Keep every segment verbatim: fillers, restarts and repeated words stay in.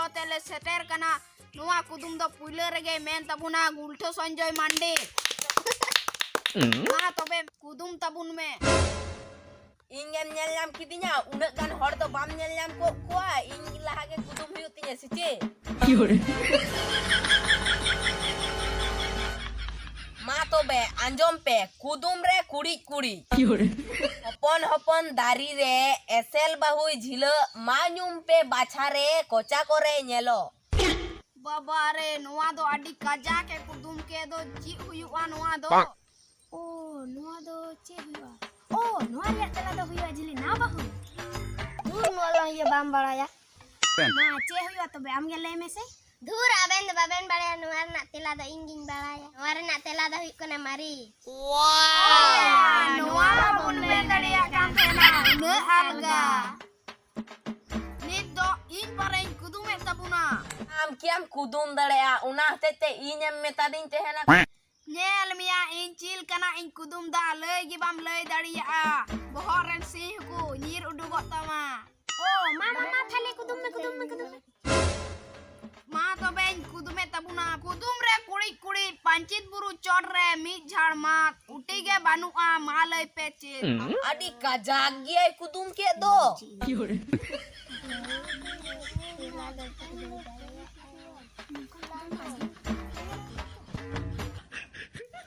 ᱠᱟᱛᱮ ᱞᱮ ᱥᱮᱴᱮᱨ ᱠᱟᱱᱟ᱾ ᱱᱚᱣᱟ ᱠᱩᱫᱩᱢ ᱫᱚ ᱯᱩᱭᱞᱟᱹ ᱨᱮᱜᱮ ᱢᱮᱱ ᱛᱟᱵᱚᱱᱟ ᱜᱩᱞᱴᱷᱟᱹ ᱥᱚᱧᱡᱚᱭ ᱢᱟᱱᱰᱤ᱾ ᱢᱟ ᱛᱚᱵᱮ ᱠᱩᱫᱩᱢ ᱛᱟᱵᱚᱱ ᱢᱮ᱾ ᱤᱧ ᱜᱮᱢ ᱧᱮᱞ ᱧᱟᱢ ᱠᱤᱫᱤᱧᱟ? ᱩᱱᱟᱹᱜ ᱜᱟᱱ ᱦᱚᱲ ᱫᱚ ᱵᱟᱢ ᱧᱮᱞ ᱧᱟᱢ ᱠᱚᱜ ᱠᱚᱣᱟ᱾ ᱤᱧ ᱞᱟᱦᱟ ᱜᱮ ᱠᱩᱫᱩᱢ ᱦᱩᱭᱩᱜ ᱛᱤᱧᱟᱹ, ᱥᱮ ᱪᱮᱫ? ᱢᱟ ᱛᱚᱵᱮ ᱟᱸᱡᱚᱢ ᱯᱮ, ᱠᱩᱫᱩᱢ ᱨᱮ ᱠᱩᱲᱤᱫ ᱠᱩᱲᱤᱫ᱾ ᱦᱚᱯᱚᱱ ᱦᱚᱯᱚᱱ ᱫᱟᱨᱮ ᱨᱮ ᱮᱥᱮᱞ ᱵᱟᱹᱦᱩᱭ ᱡᱷᱤᱞᱟᱹᱜ, ᱢᱟ ᱧᱩᱢ ᱯᱮ ᱵᱟᱪᱷᱟ ᱨᱮ ᱠᱚᱪᱟ ᱠᱚᱨᱮ ᱧᱮᱞᱚᱜ᱾ ᱵᱟᱵᱟ ᱨᱮ, ᱱᱚᱣᱟ ᱫᱚ ᱟᱹᱰᱤ ᱠᱟᱡᱟᱠ ᱮ ᱠᱩᱫᱩᱢ ᱠᱮᱫ ᱫᱚ᱾ ᱪᱮᱫ ᱦᱩᱭᱩᱜᱼᱟ ᱱᱚᱣᱟ ᱫᱚ? ᱚ, ᱱᱚᱣᱟ ᱫᱚ ᱪᱮᱫ ᱦᱩᱭᱩᱜᱼᱟ? ᱚ, ᱱᱚᱣᱟ ᱨᱮᱭᱟᱜ ᱛᱮᱞᱟ ᱫᱚ ᱦᱩᱭᱩᱜᱼᱟ ᱡᱷᱤᱞᱤ ᱱᱟ ᱵᱟᱹᱦᱩ᱾ ᱫᱩᱨ, ᱱᱚᱣᱟ ᱫᱚ ᱤᱭᱟᱹ ᱵᱟᱢ ᱵᱟᱲᱟᱭᱟ᱾ ᱢᱟ, ᱪᱮᱫ ᱦᱩᱭᱩᱜᱼᱟ ᱛᱚᱵᱮ? ᱟᱢ ᱜᱮ ᱞᱟᱹᱭ ᱢᱮᱥᱮ᱾ ᱫᱷᱩᱨ, ᱟᱵᱮᱱ ᱫᱚ ᱵᱟᱵᱮᱱ ᱵᱟᱲᱟᱭᱟ, ᱱᱚᱣᱟ ᱨᱮᱱᱟᱜ ᱛᱮᱞᱟ ᱫᱚ ᱤᱧ ᱜᱤᱧ ᱵᱟᱲᱟᱭᱟ᱾ ᱱᱚᱣᱟ ᱨᱮᱱᱟᱜ ᱛᱮᱞᱟ ᱫᱚ ᱦᱩᱭᱩᱜ ᱠᱟᱱᱟ ᱢᱟᱹᱨᱤᱪ᱾ ᱱᱚᱣᱟ ᱵᱟᱵᱚᱱ ᱢᱮᱱ ᱫᱟᱲᱮᱭᱟᱜ ᱠᱟᱱ ᱛᱟᱦᱮᱱᱟ, ᱩᱱᱟᱹᱜ ᱟᱞᱜᱟ᱾ ᱱᱤᱛ ᱫᱚ ᱤᱧ ᱯᱟᱨᱮᱧ ᱠᱩᱫᱩᱢᱮᱫ ᱛᱟᱵᱚᱱᱟ᱾ ᱟᱢ ᱠᱤ ᱟᱢ ᱠᱩᱫᱩᱢ ᱫᱟᱲᱮᱭᱟᱜᱼᱟ? ᱚᱱᱟ ᱦᱚᱛᱮᱡ ᱛᱮ ᱤᱧᱮᱢ ᱢᱮᱛᱟᱫᱤᱧ ᱛᱟᱦᱮᱱᱟ᱾ ᱧᱮᱞ ᱢᱮᱭᱟ ᱤᱧ ᱪᱮᱫ ᱞᱮᱠᱟᱱᱟᱜ ᱤᱧ ᱠᱩᱫᱩᱢ ᱫᱟ, ᱞᱟᱹᱭ ᱜᱮ ᱵᱟᱢ ᱞᱟᱹᱭ ᱫᱟᱲᱮᱭᱟᱜᱼᱟ᱾ ᱵᱚᱦᱚᱜ ᱨᱮᱱ ᱥᱤᱝ ᱦᱚᱸᱠᱚ ᱧᱤᱨ ᱩᱰᱩᱠᱚᱜ ᱛᱟᱢᱟ᱾ ᱚ, ᱢᱟ, ᱢᱟ, ᱢᱟ, ᱛᱟᱦᱞᱮ ᱠᱩᱫᱩᱢ ᱢᱮ, ᱠᱩᱫᱩᱢ ᱢᱮ, ᱠᱩᱫᱩᱢ ᱢᱮ᱾ ᱢᱟ ᱛᱚᱵᱮᱧ ᱠᱩᱫᱩᱢᱮᱫ ᱛᱟᱵᱚᱱᱟ᱾ ᱠᱩᱫᱩᱢ ᱨᱮ ᱠᱩᱲᱤᱫ ᱠᱩᱲᱤᱫ, ᱯᱟᱧᱪᱮᱛ ᱵᱩᱨᱩ ᱪᱚᱴ ᱨᱮ ᱢᱤᱫ ᱡᱷᱟᱲ ᱢᱟᱫ, ᱩᱴᱤ ᱜᱮ ᱵᱟᱹᱱᱩᱜᱼᱟ, ᱢᱟ ᱞᱟᱹᱭ ᱯᱮ ᱪᱮᱫ? ᱟᱹᱰᱤ ᱠᱟᱡᱟᱠ ᱜᱮᱭᱟᱭ ᱠᱩᱫᱩᱢ ᱠᱮᱫ ᱫᱚ᱾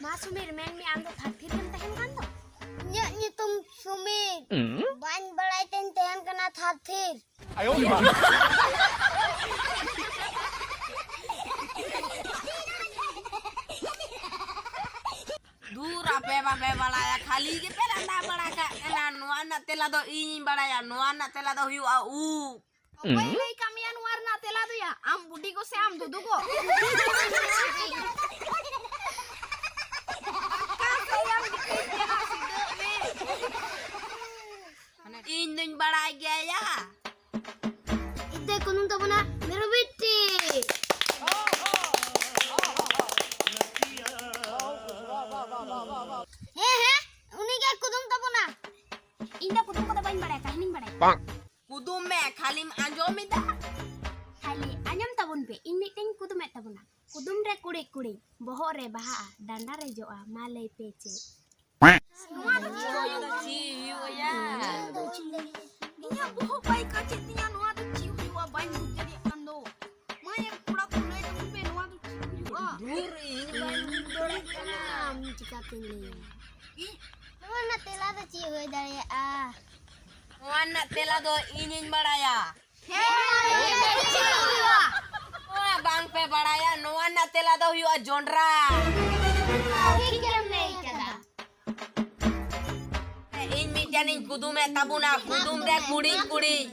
ᱢᱟ ᱥᱩᱢᱤᱨ, ᱢᱮᱱ ᱢᱮ, ᱟᱢ ᱫᱚ ᱛᱷᱟᱨ ᱛᱷᱤᱨ ᱜᱮᱢ ᱛᱟᱦᱮᱱ ᱠᱟᱱ ᱫᱚ? ᱤᱧᱟᱹᱜ ᱧᱩᱛᱩᱢ ᱥᱩᱢᱤᱨ᱾ ᱵᱟᱹᱧ ᱵᱟᱲᱟᱭ ᱛᱮᱧ ᱛᱟᱦᱮᱱ ᱠᱟᱱᱟ ᱛᱷᱟᱨ ᱛᱷᱤᱨ᱾ ᱫᱩᱨ, ᱟᱯᱮ ᱵᱟᱯᱮ ᱵᱟᱲᱟᱭᱟ, ᱠᱷᱟᱹᱞᱤ ᱜᱮᱯᱮ ᱞᱟᱸᱫᱟ ᱵᱟᱲᱟ ᱠᱟᱜ ᱠᱟᱱᱟ᱾ ᱱᱚᱣᱟ ᱨᱮᱱᱟᱜ ᱛᱮᱞᱟ ᱫᱚ ᱤᱧᱤᱧ ᱵᱟᱲᱟᱭᱟ, ᱱᱚᱣᱟ ᱨᱮᱱᱟᱜ ᱛᱮᱞᱟ ᱫᱚ ᱦᱩᱭᱩᱜᱼᱟ ᱩᱵ᱾ ᱚᱠᱚᱭᱮ ᱞᱟᱹᱭ ᱠᱟᱜ ᱢᱮᱭᱟ ᱱᱚᱣᱟ ᱨᱮᱱᱟᱜ ᱛᱮᱞᱟ ᱫᱚᱭᱟ? ᱟᱢ ᱵᱩᱰᱤ ᱜᱚ ᱥᱮ ᱟᱢ ᱫᱩᱫᱩ ᱜᱚ? ᱚᱠᱟ ᱥᱮᱫ ᱭᱟᱢ ᱜᱤᱛᱤᱡ ᱠᱟᱱᱟ, ᱥᱤᱫᱷᱟᱹᱜ ᱢᱮ᱾ ᱤᱧ ᱫᱩᱧ ᱵᱟᱲᱟᱭ ᱜᱮᱭᱟ ᱭᱟ᱾ ᱤᱧ ᱫᱚᱭ ᱠᱩᱫᱩᱢ ᱛᱟᱵᱚᱱᱟ ᱢᱤᱨᱩ ᱵᱤᱴᱤ᱾ ᱦᱮᱸ, ᱦᱮᱸ, ᱩᱱᱤ ᱜᱮ ᱠᱩᱫᱩᱢ ᱛᱟᱵᱚᱱᱟ᱾ ᱤᱧ ᱫᱚ ᱠᱩᱫᱩᱢ ᱠᱚᱫᱚ ᱵᱟᱹᱧ ᱵᱟᱲᱟᱭᱟ, ᱠᱟᱹᱦᱱᱤᱧ ᱵᱟᱲᱟᱭᱟ᱾ ᱠᱩᱫᱩᱢ ᱢᱮ, ᱠᱷᱟᱹᱞᱤᱢ ᱟᱸᱡᱚᱢ ᱮᱫᱟ? ᱠᱷᱟᱹᱞᱤ ᱠᱩᱫᱩᱢ ᱨᱮ ᱠᱩᱲᱤᱫ ᱠᱩᱲᱤᱫ, ᱵᱚᱦᱚᱜ ᱨᱮ ᱵᱟᱦᱟᱜᱼᱟ, ᱰᱟᱸᱰᱟ ᱨᱮ ᱡᱚᱜᱼᱟ, ᱢᱟ ᱞᱟᱹᱭ ᱯᱮ ᱪᱮᱫ? ᱱᱚᱣᱟ ᱫᱚ ᱪᱮᱫ ᱦᱩᱭᱩᱜᱼᱟ? ᱪᱮᱫ ᱦᱩᱭᱩᱜᱼᱟ ᱭᱟ? ᱤᱧᱟᱹᱜ ᱵᱚᱦᱚᱜ ᱵᱟᱭ ᱠᱟᱪᱮᱫ ᱛᱤᱧᱟ, ᱱᱚᱣᱟ ᱫᱚ ᱪᱮᱫ ᱦᱩᱭᱩᱜᱼᱟ? ᱵᱟᱹᱧ ᱵᱩᱡᱽ ᱫᱟᱲᱮᱭᱟᱜ ᱠᱟᱱ ᱫᱚ᱾ ᱢᱟ ᱭᱟ, ᱠᱚᱲᱟ ᱠᱚ, ᱞᱟᱹᱭ ᱛᱟᱵᱚᱱ ᱯᱮ, ᱱᱚᱣᱟ ᱫᱚ ᱪᱮᱫ ᱦᱩᱭᱩᱜᱼᱟ? ᱫᱷᱩᱨ, ᱤᱧ ᱵᱟᱹᱧ ᱵᱩᱡᱽ ᱫᱟᱲᱮᱭᱟᱜ ᱠᱟᱱᱟ᱾ ᱟᱢ ᱪᱤᱠᱟᱹᱛᱮᱧ ᱞᱟᱹᱭᱟ? ᱤᱧ ᱱᱚᱣᱟ ᱨᱮᱱᱟᱜ ᱛᱮᱞᱟ ᱫᱚ ᱪᱮᱫ ᱦᱩᱭ ᱫᱟᱲᱮᱭᱟᱜᱼᱟ? ᱱᱚᱣᱟ ᱨᱮᱱᱟᱜ ᱛᱮᱞᱟ ᱫᱚ ᱤᱧᱤᱧ ᱵᱟᱲᱟᱭᱟ᱾ ᱦᱮᱸ, ᱪᱮᱫ ᱦᱩᱭᱩᱜᱼᱟ? ᱱᱚᱣᱟ ᱵᱟᱝ ᱯᱮ ᱵᱟᱲᱟᱭᱟ, ᱱᱚᱣᱟ ᱨᱮᱱᱟᱜ ᱛᱮᱞᱟ ᱫᱚ ᱦᱩᱭᱩᱜᱼᱟ ᱡᱚᱱᱰᱨᱟ᱾ ᱴᱷᱤᱠ ᱜᱮᱢ ᱞᱟᱹᱭ ᱠᱟᱫᱟ᱾ ᱤᱧ ᱢᱤᱫᱴᱮᱱᱤᱧ ᱠᱩᱫᱩᱢᱮᱫ ᱛᱟᱵᱚᱱᱟ, ᱠᱩᱫᱩᱢ ᱨᱮ ᱠᱩᱲᱤᱫ ᱠᱩᱲᱤᱫ᱾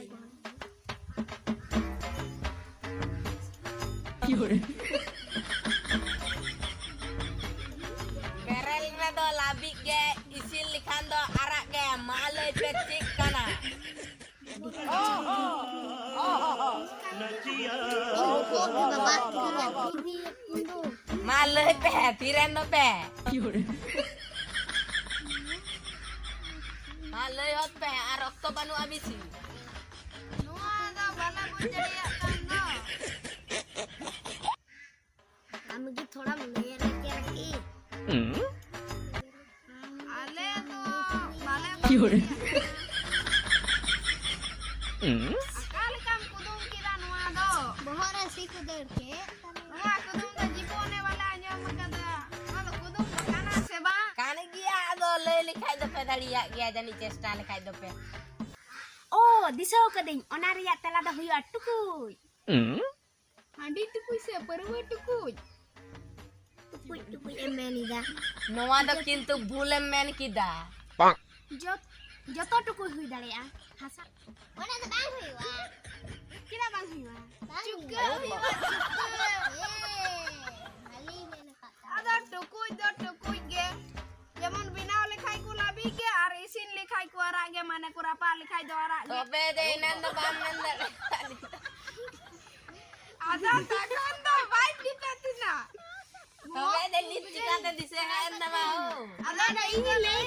ᱵᱮᱨᱮᱞ ᱨᱮᱫᱚ ᱞᱟᱹᱵᱤᱫ ᱜᱮ, ᱤᱥᱤᱱ ᱞᱮᱠᱷᱟᱱ ᱫᱚ ᱟᱨᱟᱜ ᱜᱮ᱾ ᱢᱟ ᱞᱟᱹᱭ ᱯᱮ ᱪᱮᱫ ᱠᱟᱱᱟ? ᱢᱟ ᱞᱟᱹᱭ ᱯᱮ, ᱛᱤᱨᱮᱱ ᱫᱚᱯᱮ? ᱢᱟ ᱞᱟᱹᱭ ᱦᱚᱫ ᱯᱮ, ᱟᱨ ᱚᱠᱛᱚ ᱵᱟᱹᱱᱩᱜᱼᱟ ᱵᱮᱥᱤ᱾ ᱱᱚᱣᱟ ᱫᱚ ᱵᱟᱞᱮ ᱵᱩᱡᱽ ᱫᱟᱲᱮᱭᱟᱜ ᱠᱟᱱ ᱫᱚ᱾ ᱟᱢ ᱜᱮ ᱛᱷᱚᱲᱟᱢ ᱞᱟᱹᱭ ᱟᱞᱮ ᱠᱮᱭᱟ ᱠᱤ? ᱟᱞᱮ ᱫᱚ ᱵᱟᱞᱮ ᱵᱩᱡᱽ ᱫᱟᱲᱮᱭᱟᱜ ᱠᱟᱱᱟ᱾ ᱚᱠᱟ ᱞᱮᱠᱟᱢ ᱠᱩᱫᱩᱢ ᱠᱮᱫᱟ ᱱᱚᱣᱟ ᱫᱚ? ᱵᱚᱦᱚᱜ ᱨᱮ ᱥᱤ ᱠᱚ ᱫᱟᱹᱲ ᱠᱮᱫ᱾ ᱱᱚᱣᱟ ᱠᱩᱫᱩᱢ ᱫᱚ ᱡᱤᱵᱚᱱ ᱨᱮ ᱵᱟᱞᱮ ᱟᱸᱡᱚᱢ ᱟᱠᱟᱫᱟ᱾ ᱱᱚᱣᱟ ᱫᱚ ᱠᱩᱫᱩᱢ ᱫᱚ ᱠᱟᱱᱟ ᱥᱮ ᱵᱟᱝ? ᱠᱟᱱ ᱜᱮᱭᱟ, ᱟᱫᱚ ᱞᱟᱹᱭ ᱞᱮᱠᱷᱟᱡ ᱫᱚᱯᱮ ᱫᱟᱲᱮᱭᱟᱜ ᱜᱮᱭᱟ ᱡᱟᱹᱱᱤᱡ, ᱪᱮᱥᱴᱟ ᱞᱮᱠᱷᱟᱡ ᱫᱚᱯᱮ᱾ ᱳ, ᱫᱤᱥᱟᱹ ᱠᱟᱹᱫᱟᱹᱧ, ᱚᱱᱟ ᱨᱮᱭᱟᱜ ᱛᱮᱞᱟ ᱫᱚ ᱦᱩᱭᱩᱜᱼᱟ ᱴᱩᱠᱩᱡ᱾ ᱦᱟᱺᱰᱤ ᱴᱩᱠᱩᱡ ᱥᱮ ᱯᱟᱹᱨᱣᱟᱹ ᱴᱩᱠᱩᱡ? ᱴᱩᱠᱩᱡ, ᱴᱩᱠᱩᱡ ᱮᱢ ᱢᱮᱱ ᱮᱫᱟ᱾ ᱱᱚᱣᱟ ᱫᱚ ᱠᱤᱱᱛᱩ ᱵᱷᱩᱞᱮᱢ ᱢᱮᱱ ᱠᱮᱫᱟ᱾ ᱡᱚᱛ-, ᱡᱚᱛᱚ ᱴᱩᱠᱩᱡ ᱦᱩᱭ ᱫᱟᱲᱮᱭᱟᱜᱼᱟ᱾ ᱦᱟᱥᱟ᱾ ᱚᱱᱟ ᱫᱚ ᱵᱟᱝ ᱦᱩᱭᱩᱜᱼᱟ᱾ ᱪᱮᱫᱟᱜ ᱵᱟᱝ ᱦᱩᱭᱩᱜᱼᱟ? ᱵᱟᱝ ᱪᱩᱠᱟᱹ ᱦᱩᱭᱩᱜᱼᱟ᱾ ᱦᱩᱭᱩᱜᱼᱟ, ᱪᱩᱠᱟᱹ᱾ ᱮ, ᱵᱷᱟᱞᱮ ᱢᱮᱱ ᱟᱠᱟᱫ ᱛᱟᱢᱟ᱾ ᱟᱫᱚ ᱴᱩᱠᱩᱡ ᱫᱚ ᱴᱩᱠᱩᱡ ᱜᱮ᱾ ᱡᱮᱢᱚᱱ ᱵᱮᱱᱟᱣ ᱞᱮᱠᱷᱟᱡ ᱠᱚ ᱞᱟᱹᱵᱤᱫ ᱜᱮ ᱟᱨ ᱤᱥᱤᱱ ᱞᱮᱠᱷᱟᱡ ᱠᱚ ᱟᱨᱟᱜ ᱜᱮ, ᱢᱟᱱᱮ ᱠᱚ ᱨᱟᱯᱟᱜ ᱞᱮᱠᱷᱟᱡ ᱫᱚ ᱟᱨᱟᱜ ᱜᱮ᱾ ᱛᱚᱵᱮ ᱫᱚ ᱮᱱᱟᱱ ᱫᱚ ᱵᱟᱢ ᱢᱮᱱ ᱫᱟᱲᱮᱭᱟᱜ ᱠᱟᱱ᱾ ᱟᱫᱚ ᱛᱚᱠᱷᱚᱱ ᱫᱚ ᱵᱟᱭ ᱴᱷᱤᱠᱟ ᱛᱤᱧᱟ᱾ ᱛᱚᱵᱮ ᱫᱚ ᱱᱤᱛ ᱪᱤᱠᱟᱛᱮ ᱫᱤᱥᱟᱹ ᱦᱮᱡ ᱮᱱ ᱛᱟᱢᱟ ᱦᱳ? ᱟᱫᱚ ᱤᱧ ᱞᱟᱹᱭ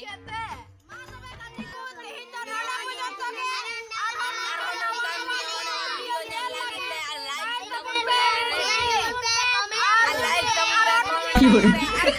ᱠᱮᱫ ᱛᱮ᱾ ᱢᱟ ᱛᱚᱵᱮ ᱜᱟᱛᱮ ᱠᱚ, ᱛᱮᱦᱮᱧ ᱫᱚ ᱱᱚᱰᱮ ᱯᱚᱨᱡᱚᱱᱛᱚ ᱜᱮ᱾ ᱟᱨᱦᱚᱸ ᱱᱚᱝᱠᱟᱱ ᱱᱟᱣᱟ ᱱᱟᱣᱟ video ᱧᱮᱞ ᱞᱟᱹᱜᱤᱫ ᱛᱮ like ᱛᱟᱵᱚᱱ ᱯᱮ᱾ 有人。